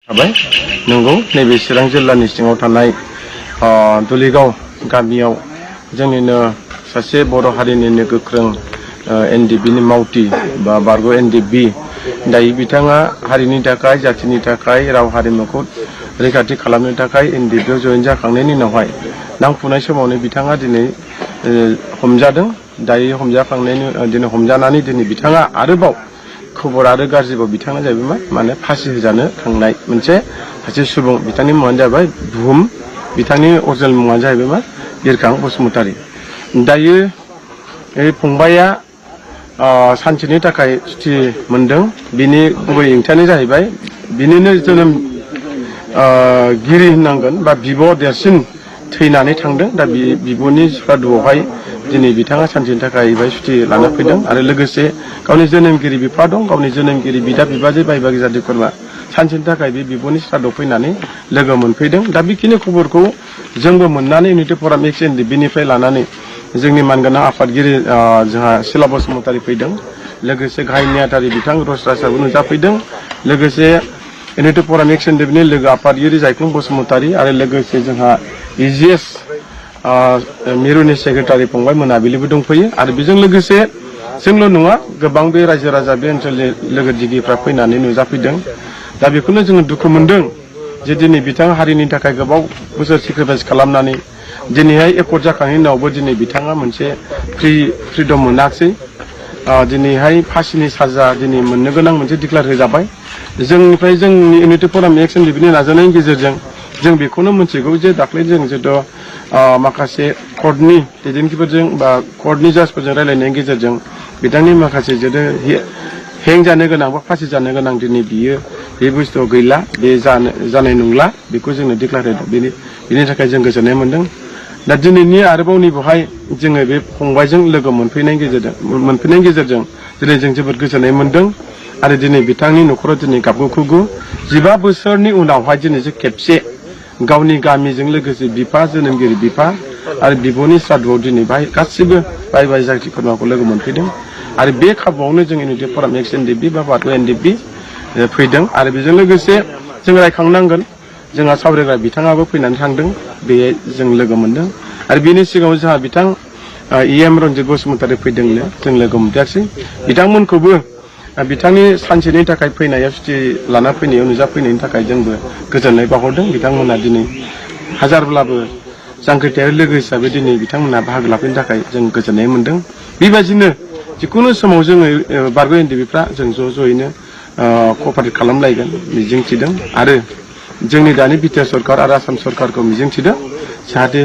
नंगौ नैबे चिरां जिल्लानि सिङाव थानाय दुलिगाव गामियाव जोंनिनो सासे बर' हारिनिनो गोख्रों एनडिबिनि मावथि बा बारग' एनडिबि दायो बिथाङा हारिनि थाखाय जातिनि थाखाय राव हारिमुखौ रैखाथि खालामनो थाखाय एनडिबिआव जयेन जाखांनायनि उनावहाय नांफुनाय समावनो बिथाङा दिनै हमजादों। दायो हमजानानै दिनै बिथाङा आरोबाव खबर आरो गाज्रिबाव बिथाङा जाहैबाय माने फासि होजानो थांनाय मोनसे सासे सुबुं बिथांनि मुङानो जाबाय बुहुम बिथांनि अरिजिनेल मुङानो जाहैबाय मा बिरखां बसुमतारी। दायो फंबाया सानसेनि थाखाय सुथि मोनदों। बिनि गुबै ओंथियानो जाहैबाय बिनिनो जोनोम गिरि होननांगोन बा बिब' देरसिन थैनानै थांदों। दा बिब'नि सारादुआवहाय दिनै बिथाङा सानसेनि थाखाय बेहाय सुथि लाना फैदों आरो लोगोसे गावनि जोनोमगिरि बिफा दं, गावनि जोनोमगिरि बिदा बिबाजै बाय बागि जाति खुरमा सानसेनि थाखाय बे बिब'नि सारादुआव फैनानै लोगो मोनफैदों। दा बेखिनि खबरखौ जोंबो मोननानै इउनिटि फराम एक्स एनडिबिनिफ्राय लानानै जोंनि मानगोनां आफादगिरि जोंहा सिला बसुमतारी फैदों, लोगोसे गाहाय नेहाथारि बिथां रसराजआबो नुजाफैदों, लोगोसे इउनिटि फराम एक्स एनडिबिनि लोगो आफादगिरि जायख्लं बसुमतारी आरो लोगोसे जोंहा इजिएस मिरुनि सेक्रेटारि फंबाय मोनाबिलिबो दंफैयो आरो बेजों लोगोसे जोंल' नङा गोबां बे रायजो राजा बे ओनसोलनि लोगो दिगिफ्रा फैनानै नुजाफैदों। दा बेखौनो जोङो दुखु मोनदों जे दिनै बिथाङा हारिनि थाखाय गोबाव बोसोर सेक्रिफाइस खालामनानै दिनैहाय एकर्ड जाखांनायनि उनावबो दिनै बिथाङा मोनसे फ्रिदम मोनाखिसै। दिनैहाय फासिनि साजा दिनै मोननो गोनां मोनसे डिक्लेयार होजाबाय। जोंनिफ्राय जोंनि इउनिटि फराम एक्स एनडिबिनि नाजानायनि गेजेरजों जों बेखौनो मोनथिगौ जे दाख्लै जों जिहेतु माखासे कर्टनि दैदेनगिरिफोरजों बा कर्टनि जाजफोरजों रायलायनायनि गेजेरजों बिथांनि माखासे जेथु हें जानो गोनां बा फासि जानो गोनां दिनै बियो बे बुस्थुआव गैला, बे जानाय नंला, बेखौ जोंनो डिक्लेयार होदों। बेनि थाखाय जों गोजोननाय मोनदों। दा दिनैनि आरोबाव नैबेवहाय जोङो बे फंबायजों लोगो मोनफैनायनि गेजेरजों दिनै जों जोबोद गोजोननाय मोनदों आरो दिनै बिथांनि न'खराव दिनै गाबगु 15 बोसोरनि उनावहाय दिनैसो खेबसे गावनि गामिजों लोगोसे बिफा जोनोमगिरि बिफा आरो बिब'नि सारादुआव दिनै बाहाय गासिबो बाय बाय जाथि खुरमाखौ लोगो मोनफैदों आरो बे खाबुआवनो जों इउनिटि फराम एक्स एनडिबि बा बारग' एनडिबि फैदों आरो बेजों लोगोसे जों रायखांनांगोन जोंहा सावरायग्रा बिथाङाबो फैनानै थांदों, बे जों लोगो मोनदों आरो बेनि सिगाङाव जोंहा बिथां EM रन्जित बसुमतारी फैदोंनो जों लोगो मोनदियासै। बिथांमोनखौबो बिथांनि सानसेनि थाखाय फैनायाव सुथि लाना फैनायाव नुजाफैनायनि थाखाय जोंबो गोजोननाय बावहरदों। बिथांमोना दिनै हाजारब्लाबो जांख्रिथायारि लोगो हिसाबै दिनै बिथांमोना बाहागो लाफैनो थाखाय जों गोजोननाय मोनदों। बेबायदिनो जिखुनु समाव जोङो बारग' एनडिबिफ्रा जों ज'यैनो कपारेट खालामलायगोन मिजिंथिदों आरो जोंनि दानि बिटिआर सरकार आरो आसाम सरकारखौ मिजिंथिदों जाहाथे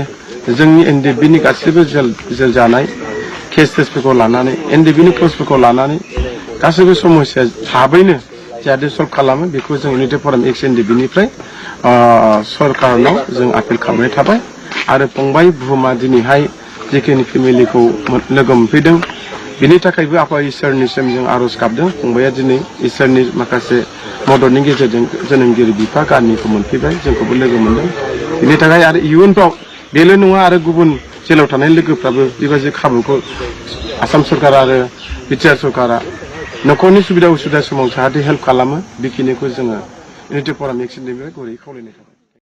जोंनि एनडिबिनि गासिबो जेल जानाय केसफोरखौ लानानै एनडिबिनि केसफोरखौ लानानै गासैबो समस्या थाबैनो जाहाथे सल्भ खालामो बेखौ जों इउनिटि फराम एक्स एनडिबिनिफ्राय सरकारनाव जों आपिल खालामनाय थाबाय आरो फंबाय बुहुमा दिनैहाय जेखिनि फेमिलिखौ लोगो मोनफैदों बिनि थाखायबो आफा इसोरनिसिम जों आर'ज गाबदों। फंबाया दिनै इसोरनि माखासे मददनि गेजेरजों जोनोमगिरि बिफा गामिखौ मोनफैबाय, जोंखौबो लोगो मोनदों। बिनि थाखाय आरो इयुनफ्राव बेल' नङा आरो गुबुन जेलाव थानाय लोगोफ्राबो बेबायदि खाबुखौ आसाम सरकार आरो बिटिआर सरकारा न'खरनि सुबिदा उसुबिदा समाव जाहाथे हेल्प खालामो बेखिनिखौ जोङो इउनिटि फराम एक्स एनडिबिनिफ्राय गुरै खावलायनाय थाबाय।